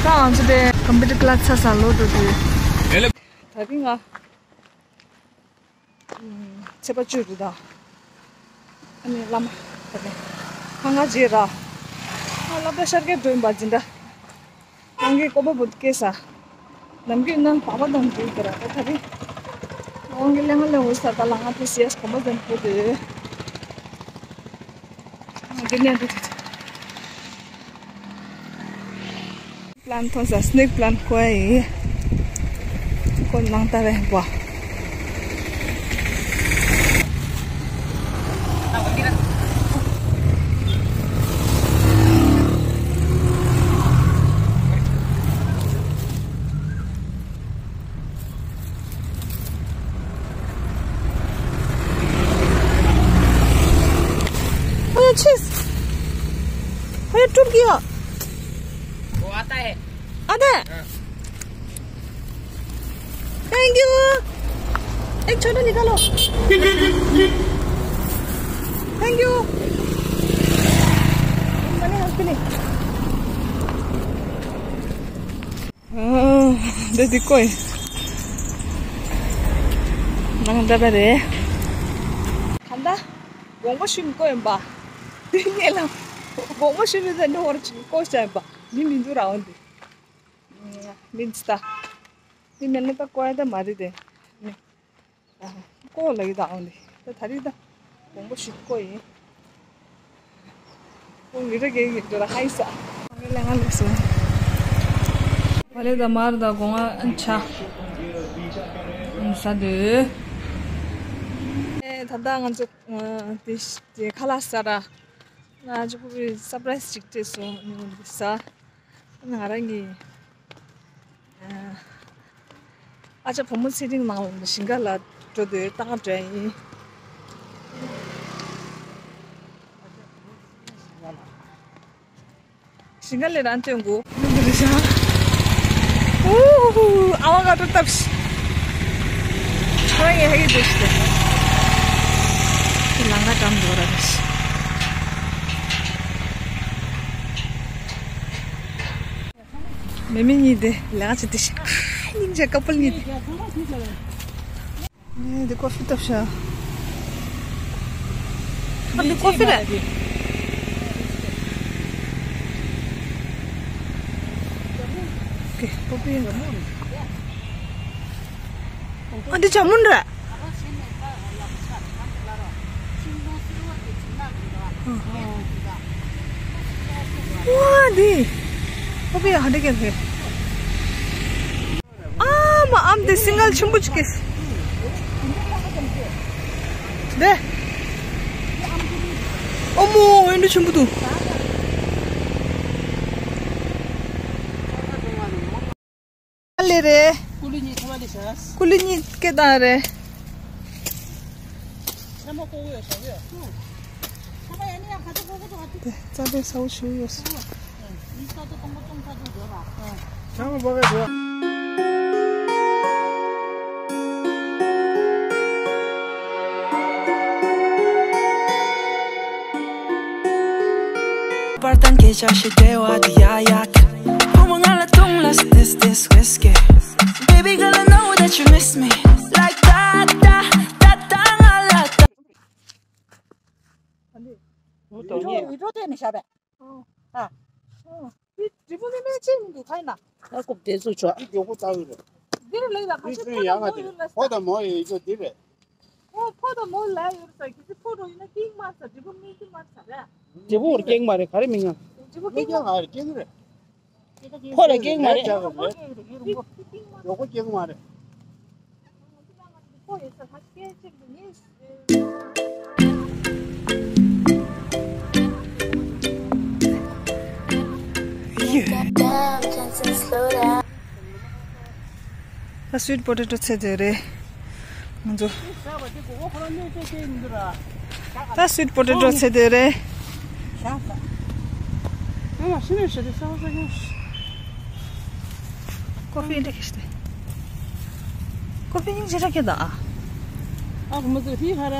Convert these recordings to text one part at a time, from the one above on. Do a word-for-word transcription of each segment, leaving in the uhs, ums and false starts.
ད་ང་ཚོ་དེ་ཀམ་པུ་ཊར་ཀ་ལཱས་ཚར་སོང་། ལོག་འགྲོ་དུས། ད་རིང་ང་ཚེས་པ་བཅུ་རེད་ད། ཨ་ནི་བླ་མ་ད་ནི་ཁ་ང་རྗེས་ར། ང་སློབ་གྲྭ་ཤར་རྒྱག་འགྲོ་ཡིན་པ་འཛིན་གྲྭ། ཁང་གི་ཀོ་པ་བུད་སྐྱེས་ས། ནམ་རྒྱུན་ནང་པ་པ་དང་འགྲིག་གི་ར། ད་ད་རིང་ཁོང་གི་གླེང་ང་ལེན་འོས་ས་ད་ལ་ང་དེ་སི་ཡེས་གོམ་པ་ཟན་ཕུ་དེ། འདི་ནས་འདི། པ་ལན་ཐོན་ས། སི་ནེག་པ་ལན་ཁོ་ཡི། ཁོ་ནང་ལྟ་བའི་བ། अरे चीज। अरे टूट गया। वो आता है। आता है? हाँ। Thank you। एक छोटा निकालो। Thank you। मैंने हंस भी नहीं। འདི་འདི་ཀོ་ཡིན། ནང་འདྲ་པ་རེད། ད་ལྟ་དགོང་པ་ཤུལ་ཀོ་ཡིན་པ། འདི་ངས་ལ་དགོང་པ་ཤུལ་ལ་འདི་ཧོར་ཅིག་ཀོ་བྱ་ཡིན་པ། མི་མི་འདུག་ར། འོ་འདི་མིན་ཙི་ད། འདི་མེད་ན་ད་ཀོ་ཡ་ད་མ་རེད་དེ། ཀོ་ལ་ཡི་ད་འོང་ལེ། ད་ད་རེས་ད་དགོང་པ་ཞིག་ཀོ་ཡིན། ཁོང་ཡུལ་གྲུ་གེ་ཡིན་འགྲོ་ལ་ཧའི་ས། ང་ལ་ང་ལ་སོང་། ཨ་རེ་ད་མར་ད་དགོང་ང་ཆ་ཟ་དུས། ཨེ་ད་ལྟ་ང་ཚོ་དེ་དེ་ཁ་ལག་ཟ་ར། ང་ཚོ་ཁོ་བོས་སར་པ་རའི་སི་ཅིག་སྤྲད་སོང་། ང་ཟ། ང་རང་གི་ཨ་ཅག་བུ་མོ་ཚེ་རིང་ནང་ལ་ཞིང་ཁ་ལ་འགྲོ་དུས་ཏང་འདྲ་ཡིན། ཞིང་ཁ་ལས་རང་སྟོན་དགོས། འདི་རེད་ཤག་ཨོ་ཨ་བ་ག་ཏོ་བཏབ་ཤི། ཁོ་རང་ཡང་ཧ་གི་འདུག་ཤི། ལང་ཀ་འགྲམ་འགྲོ་ར་རེད་ཤི། མེ་མེ་གཉིས་དེ་ལས་ཀ་བྱེད་དེ་ཤི། ཨ་སྙིང་རྗེ་ཀ་པལ་གཉིས་དེ། ནས་དེ་ཀོ་ཧྥི་བཏབ་ཤག་ཨ་འདི་ཀོ་ཧྥི་རེད། ཨོ་ཀེ་ཀོ་ཧྥི་ཡིན། ཨ་འདི་ཇ་མུན་རེད། ཝ་འདི། ཨོ་པི་ཡ་ཧ་འདི་གན་ཧེ། ཨ་མ་ཨམ་དེ་སིང་གལ་ཆེན་པོ་ཅིག་གིས། དེ། ཨོ་མོ་ཨེ་འདྲ་ཆེན་པོ་འདུག་ཨ་ལེ་རེད། ཀུ་ལི་གཉིས་ཐ་མ་ལི་ཤ། ཀུ་ལི་གཉིས་སྐད་བཏང་རེད། ཤ་མ་ཀོ་གོ་ཡོད་ཤ་གི། ཤ་མ་ཡ་ནི་ཡ་ཁ་ཚ་ཀོ་གོ་ཏོ་ཨ་ཏི། རྩ་དེ་ས་བོ་ཞུ་ཡོད། ནི་ས་ཏོ་ཏོང་ཀོ་ཏོང་ཁ་ཚ་འཇོ་ར། ཤ་མ་བ་ག་འགྲོ། པར་དང་སྐད་ཆ་བཤད་བདེ་བ་དེ་ཡ་ཡ། ཕོ་མོ་ང་ལ་ཐུང་ལ་སྟེ་སྟེ་སུ་སྐད་སྐད། Baby girl, I know that you miss me like that, that, that, that, ང་ལ་ད། འོ་དོ་ཉེ། ཡིད་འཕྲོག་བལྟས་ནས་བཞག་པས། ཨ། འདི་འབྲས་བུ་མེད་མེད་ཅེས་མི་འདུག་ཁ་ཡིན་ན། ད་རྐུབ་དེ་ཚུར་ཆོག་འདི་མགྱོགས་པོ་ལྟ་གི་རེད། འདིར་ལེགས་ལ་ཁ་ཤས་ཕོ་དང་མོ་ཡོད་ཀྱི་རེད། ཕོ་དང་མོ་ཡོད་ཀྱི་འདི་རེད། ཨོ་ཕོ་དང་མོ་ལ་ཡོད་ས་གི་ཚེ་ཕོ་རོ་ཡིན་ན་ཀིང་མ་ས་འབྲས་བུ་མེད་ཀི་མ་ས་རེད། འབྲས་བུ་བོར་ཀིང་མ་རེད་ག་རེ་མི་ཉམས། འབྲས་བུ་ཀིང་མ་རེད་ཀིང་རེད། ཕོ་ལ་སྐྱེག་མ་རེད། ཡོག་པོ་སྐྱེག་མ་རེད། ད་སུའིཊ་པོ་ཏེ་ཏོ་ཚེ་དེ་རེད། ང་ཚོ། ད་སུའིཊ་པོ་ཏེ་ཏོ་ཚེ་དེ་རེད། ཀོ་ཧྥི་འདྲ་ཁེ་ཤི་ཏེ། ཀོ་ཧྥི་སྙིང་རྗེ་ར་ཁེ་ད། ཨ་ཁོ་མོ་ཚོ་ཧི་ཧ་ར།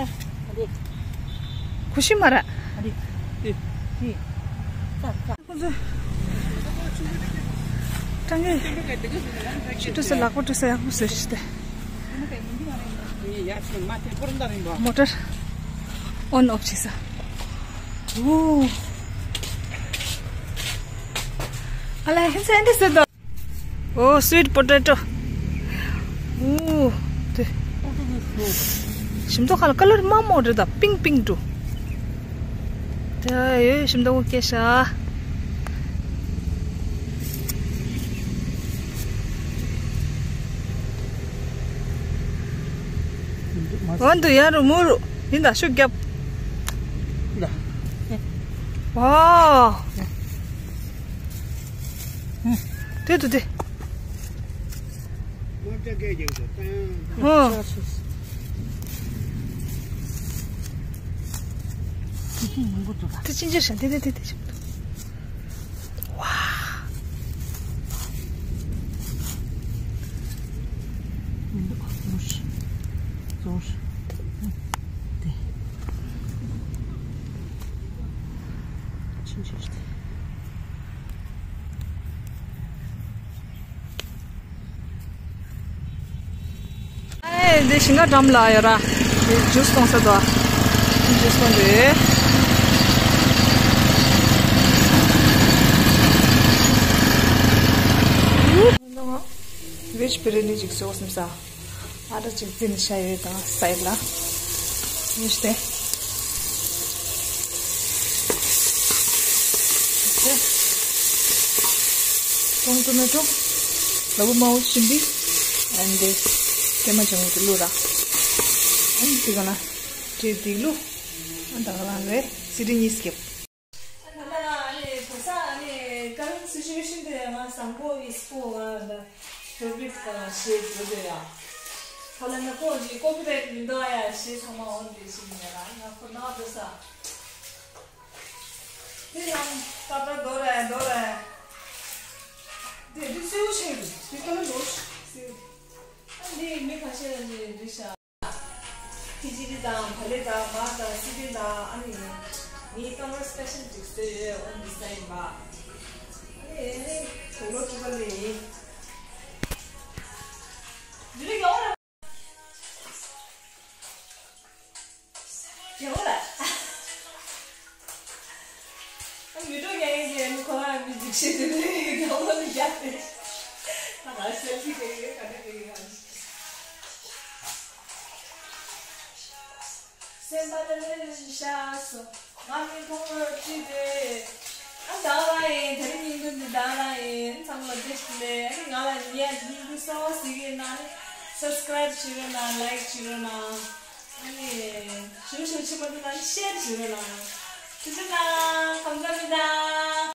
ཁུ་ཤི་མ་ར། ཁོ་ཚོ། ཁོ་ཚོ། ཀྲང་གི་ཤི་ཏུ་སེ་ལག་པ་ཏུ་སེ་ཡག་པོ་བཟོས་ཤི་སྟེ། མོ་ཊར་ཨོན་ཨོཕ་བྱེད་ས། ཨུ། ཨ་ལ་ཧིན་སེ་ཨན་ཏི་སེ་དོ། ཨོ་སུའིཊ་པོ་ཏེ་ཊོ། ཨུ། དེ། ཞིམ་མདོག་ཁ་ལ་ཀ་ལར་མ་མོ་རེད་ད། པིང་པིང་ཏུ། ད་ཡོད་ཞིམ་མདོག་སྐྱེ་ཤ། འོན་ཏུ་ཡ་རུ་མུ་རུ་ཡིན་ད་ཤུགས་རྒྱབ། ཝའོ། དེ་དུ་དེ། ཨོ། དེ་ཅི་འཇིར་ཤ་དེ་དེ་དེ་དེ་ཞིག་ཝ། ཨེ། འདི་ཞིང་ཁ་འགྲམ་ལ་ཡོད་ར། འདི་ཇུས་གཏོང་ས་དོ། ཇུས་གཏོང་དེ། ཝེཇ་བི་རི་ཡ་ནི་ཅིག་བཟོ་བསམ་ས། ཨ་ད་ཅིག་འཛིན་ཤ་ཡོད་དང་སའིཌ་ལ། ཉིས་ཏེ། ཀྲོང་ཏོ་མེ་ཊོ། ལ་བུ་མའོ་ཤིན་པི། ཨན་དེ། ཀེ་མ་ཅང་གི་ལུ་ར། ཨན་དེ་ག་ན། ཏྲེ་དེ་ལུ། ཨན་ད་ག་རང་རེད། སི་ཏི་གཉིས་སྐྱེབ། ད་ལྟ་ཨ་ནི་བོད་ས་ཨ་ནི་ཀ་རེན་སི་ཅུ་ཨེ་ཤན་དེ་ང་བཟང་པོ་ཡིས་པོ་ང་ད་ཕེ་ཝ་རིཊ་ག་ཞེས་བོད་དེ་ཡ། ད་ལ་ན་ཁོ་ཡི་ཀོ་པི་རའིཊ་མི་འདུག་ཨ་ཡ་ཞེས་ཚང་མ་འོན་དེ་ཞིག་ནས་ར་ང་ཁོ་ན་འདུག་ས། དེ་ཡང་ད་ལྟ་རྡོ་ར་རྡོ་ར། དེ་དེ་སེའུ་ཆེ་རུ་དེ་ཀ་ལ་འདུག་སེའུ། ཨ་འདི་མི་ཁ་ཤས་ལ་ཞེས་འདྲི་ཤ། ཁི་ཅི་རི་དང་བ་ལེ་དང་མར་དང་སི་པན་དང་ཨ་ནི་ངའི་ཀ་མར་སི་པེ་ཤལ་ཅིག་བཟོས་ཡོད། ཨོན་དི་སའིཌ་མ། ཨ་ནི་དུག་ལོག་སྤྲུག་པ་ལས་ཡིན། འདི་རིགས་ཡོང་ར། ཡོང་ར། ཨ་མི་འགྲོ་ཡ་ཡིན་གྱི་ཁོ་རང་མི་འཇིགས་བྱེད་དེ་རིགས་ཡོང་བ་མི་རྒྱག་དེ། ད་ང་སེལ་ཕི་དེ་ཡོད་ག་འདྲ་གི་ཡོད། སེམས་པ་ལ་ལེན་ཤ་སོ། ང་མི་མཐོང་བར་བྲིས་ཏེ། ཨ་ད་ར་ཡིན། དེ་རིང་ཉིན་ཐོ་འདི་ད་ར་ཡིན། ཚང་མ་བདེ་ལེ། ཨ་ནི་ང་ལ་ཉིན་ཉིན་ཐོ་གསར་བ་གཟིགས་ཡོད་ན་ནི་སབ་སི་ཀ་རའིབ་བྱེད་རོགས་གནང་། ལའིཀ་བྱེད་རོགས་གནང་། ཨ་ནི་ཞུ་ཞུ་ཆེན་པོ་འདི་ན་ནི་ཤེར་བྱེད་རོགས་གནང་། ཐུགས་རྗེ་གནང་། ཁམས་བཟང་མི་འདྲ།